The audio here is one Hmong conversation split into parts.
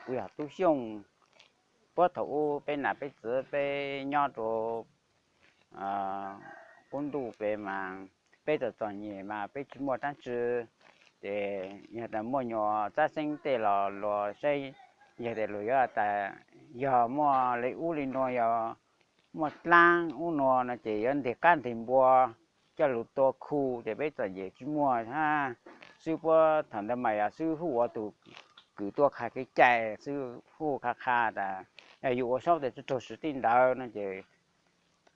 kuv yog tub Xyooj. Puag thaum ub peb nam peb txiv peb nyob rau qub ntuj pem mas peb txom txom nyem mas peb tsis muaj dab tsi. Ces yog tas muaj nyuam txab xeeb tej los luag saib, yog tias luag yuav tas yog muaj li ub li no, yog muaj dlaab ub no no ces yuav nteg qab nteg npua coj lug tua khu, ces peb txom nyem tsis muaj hab. Xwb puag thaum ntawd mas yog xwb hu ua tus kws tuaj qha kev cai xwb, hu qha qha tas yog yus ua saub tes tsuj raug swv tij ntawd no ces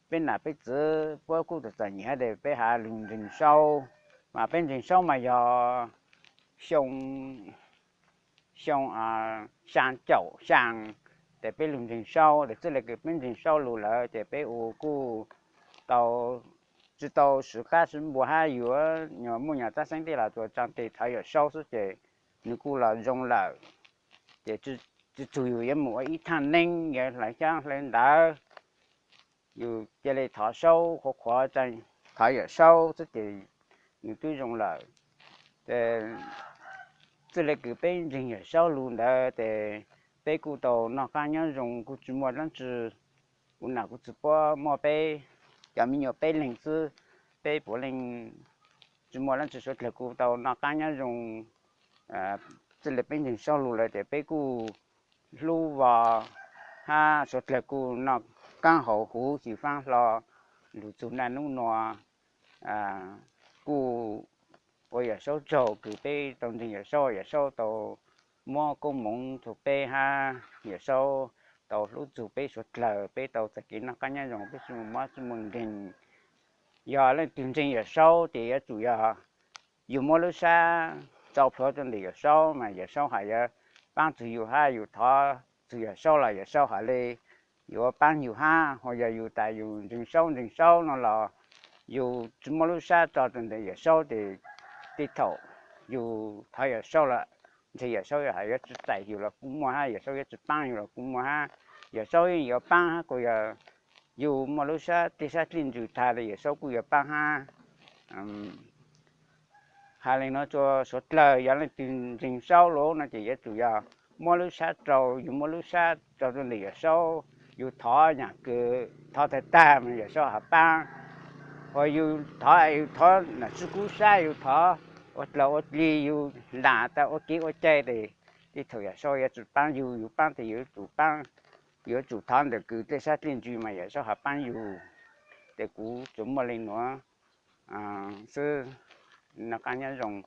peb nam peb txiv puab kuj txom txom nyem hab tes peb has lug ntseeg saub. Mas peb ntseeg saub mas yog xyoo, xyoo xyaa caum xyaa, tes peb lug ntseeg saub, tes txij le kws peb ntseeg saub lug lawm ces peb ua kuj tau, tsis tau swv qab swv npua hab yuav muaj nyuam txab xeeb tej los tsuas tsaa tes thov Yawm Saub xwb ces nws kuj los zoo lawm. Ces tsis txug yus yuav mus ua ib thaaj neeb yuav hlawv xyab hlawv ntawv, yus cia li thov saub qhuav qhuav, thov Yawm Saub xwb ces nws twb zoo lawm. Ces txij le kws peb ntseeg Yawm Saub lug ntawd tes peb kuj tau noj qab nyob zoo, kuj tsis muaj dlaab tsi. Kuv nam kuv txiv puab muaj peb cov me nyuam peb leeg xwb, peb puav leej tsis muaj dlaab tsi, suav dlawg kuj tau noj qab nyob zoo. Txij le peb ntseeg saub lug lawm tes peb kuj hlub vos hab suav dlawg kuj noj qaab haus huv xyiv faab hlo lug txug naj nub nua. Kuj ua Yawm Saub tsaug kws peb tau ntseeg Yawm Saub, Yawm Saub tau muab koob moov rua peb hab Yawm Saub tau hlub txug peb suav dlawg, peb tau txais kev noj qab nyob zoo, peb tsi muaj mob tsi muaj nkeeg. Yog leej twg ntseeg Yawm Saub ces yuav tsum yog yug muab lub sab tso plhuav rua ntawm Yawm Saub mas Yawm Saub has yuav paab txug yug hab, yug thov txug Yawm Saub los Yawm Saub has le yuav paab yug hab. Ho yog yug tas yug ntseeg saub ntseeg saub no los yug tsi muab lub sab tso rua ntawm Yawm Saub ces tej thaum yug thov Yawm Saub los ntshe Yawm Saub yuav has yuav tsi txais yug los kuj muaj hab, Yawm Saub yuav tsi paab yug los kuj muaj hab. Yawm Saub yeej yuav paab hab, kuj yog yug muaj lub sab tej sab dlej ntsws tag le Yawm Saub kuj yuav paab hab. Has le nuav rua suav dlawg, yog leej twg ntseeg saub lug no ces yuav tsum yog muab lub sab rau, yug muab lub sab rau rua ntawm Yawm Saub, yug thov yaam kws thov tag tag mas Yawm Saub has paab. Ho yug thov, yug thov nam sib kub sab, yug thov ua dlaag ua dlig, yug lam tas ua kev ua cai tes tej thaum Yawm Saub yuav tsi paab yug, yug paab tes yuav tsum paab, yuav tsum thov ntawm kws tej sab dlej ntsws mas Yawm Saub has paab yug. Tes kuv tsuas muaj le nuav xwb, noj qab nyob zoo.